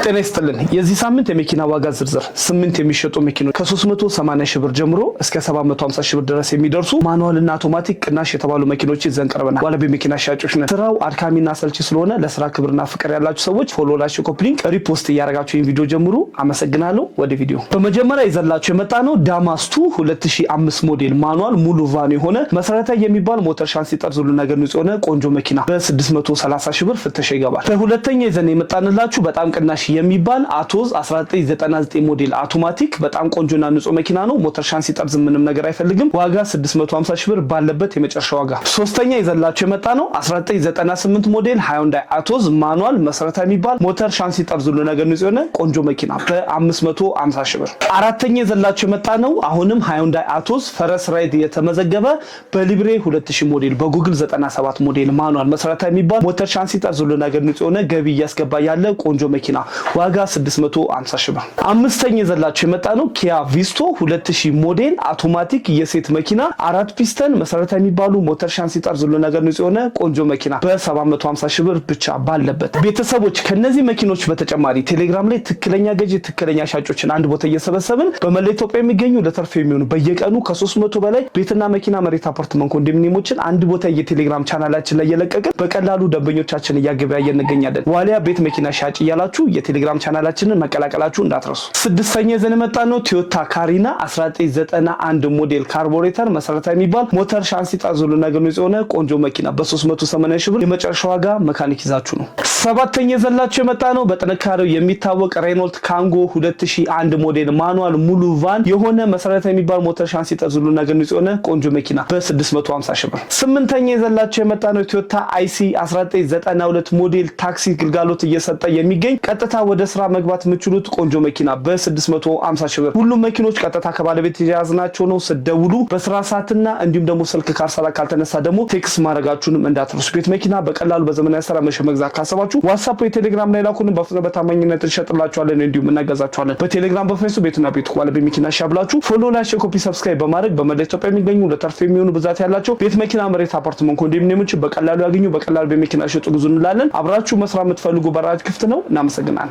ጤና ይስጥልን። የዚህ ሳምንት የመኪና ዋጋ ዝርዝር ስምንት የሚሸጡ መኪኖች ከ380 ሺህ ብር ጀምሮ እስከ 750 ሺህ ብር ድረስ የሚደርሱ manual ና አውቶማቲክ ቅናሽ የተባሉ መኪኖች ይዘን ቀርበናል። ዋለቤ መኪና ሻጮች ነን። ስራው አድካሚና አሰልቺ ስለሆነ ለስራ ክብርና ፍቅር ያላችሁ ሰዎች follow፣ like፣ copy link፣ repost እያደረጋችሁ ይህን ቪዲዮ ጀምሩ። አመሰግናለሁ። ወደ ቪዲዮ። በመጀመሪያ ይዘላችሁ የመጣ ነው ዳማስ 2 2005 ሞዴል manual ሙሉ van የሆነ መሰረታዊ የሚባል ሞተር፣ ሻንሲ፣ ጠርዝ ሁሉ ነገር ንጹህ የሆነ ቆንጆ መኪና በ630 ሺህ ብር ፍተሻ ይገባል። በሁለተኛ ይዘን የመጣንላችሁ በጣም ቅናሽ የሚባል አቶዝ 1999 ሞዴል አውቶማቲክ በጣም ቆንጆና ንጹህ መኪና ነው። ሞተር፣ ሻንሲ፣ ጠርዝ ምንም ነገር አይፈልግም። ዋጋ 650 ሺህ ብር ባለበት የመጨረሻ ዋጋ። ሶስተኛ ይዘላችሁ የመጣ ነው 1998 ሞዴል ሃዩንዳይ አቶዝ manual መሰረታዊ የሚባል ሞተር፣ ሻንሲ፣ ጠርዝ ሁሉ ነገር ንጹህ የሆነ ቆንጆ መኪና በ550 ሺህ ብር። አራተኛ ይዘላችሁ የመጣ ነው አሁንም ሃዩንዳይ አቶዝ ፈረስ ራይድ የተመዘገበ በሊብሬ 2000 ሞዴል በጉግል 97 ሞዴል manual መሰረታዊ የሚባል ሞተር፣ ሻንሲ፣ ጠርዝ ሁሉ ነገር ንጹህ የሆነ ገቢ እያስገባ ያለ ቆንጆ መኪና ዋጋ 650 ሺህ ብር። አምስተኛ ይዘላችሁ የመጣ ነው ኪያ ቪስቶ 2000 ሞዴል አውቶማቲክ የሴት መኪና አራት ፒስተን መሰረታዊ የሚባሉ ሞተር፣ ሻንሲ፣ ጠርዝ ሁሉ ነገር ንጹህ የሆነ ቆንጆ መኪና በ750 ሺህ ብር ብቻ ባለበት። ቤተሰቦች፣ ከነዚህ መኪኖች በተጨማሪ ቴሌግራም ላይ ትክክለኛ ገዢ ትክክለኛ ሻጮችን አንድ ቦታ እየሰበሰብን በመላ ኢትዮጵያ የሚገኙ ለትርፍ የሚሆኑ በየቀኑ ከ300 በላይ ቤትና መኪና፣ መሬት፣ አፓርትመንት፣ ኮንዶሚኒየሞችን አንድ ቦታ የቴሌግራም ቻናላችን ላይ እየለቀቅን በቀላሉ ደንበኞቻችን እያገበያየን እንገኛለን። ዋሊያ ቤት መኪና ሻጭ እያላችሁ የቴሌግራም ቻናላችንን መቀላቀላችሁ እንዳትረሱ። ስድስተኛ ይዘን የመጣ ነው ቶዮታ ካሪና 1991 ሞዴል ካርቦሬተር መሰረታዊ የሚባል ሞተር፣ ሻንሲ፣ ጠርዝ ሁሉ ነገር ንጹህ የሆነ ቆንጆ መኪና በ380 ሺህ ብር የመጨረሻ ዋጋ መካኒክ ይዛችሁ ነው። ሰባተኛ ይዘላችሁ የመጣ ነው በጥንካሬው የሚታወቅ ሬኖልት ካንጎ 2001 ሞዴል manual ሙሉ van የሆነ መሰረታዊ የሚባል ሞተር፣ ሻንሲ፣ ጠርዝ ሁሉ ነገር ንጹህ የሆነ ቆንጆ መኪና በ650 ሺህ ብር። ስምንተኛ ይዘላችሁ የመጣ ነው ቶዮታ አይሲ 1992 ሞዴል ታክሲ ግልጋሎት እየሰጠ የሚገኝ ቀጥታ ወደ ስራ መግባት የምችሉት ቆንጆ መኪና በ650 ሺህ ብር። ሁሉም መኪኖች ቀጥታ ከባለቤት የያዝናቸው ነው። ስደውሉ በስራ ሰዓትና እንዲሁም ደግሞ ስልክ ካልሰራ ካልተነሳ ደግሞ text ማድረጋችሁንም እንዳትረሱ። ቤት መኪና በቀላሉ በዘመናዊ ስራ መሸጥ መግዛት ካሰባችሁ ዋትሳፕ ወይ ቴሌግራም ላይ ላኩልን። በፍጥነት በታማኝነት እንሸጥላችኋለን፣ እንዲሁም እናገዛችኋለን። በቴሌግራም በፌስቡክ ቤትና ቤት ዋለ መኪና ሻብላችሁ follow፣ like፣ copy፣ subscribe በማድረግ በመላ ኢትዮጵያ የሚገኙ ለትርፍ የሚሆኑ ብዛት ያላቸው ቤት፣ መኪና፣ መሬት፣ አፓርትመንት፣ ኮንዶሚኒየሞች በቀላሉ ያገኙ። በቀላሉ በመኪና ሽጡ ግዙ እንላለን። አብራችሁ መስራት የምትፈልጉ በራች ክፍት ነው። እናመሰግናለን።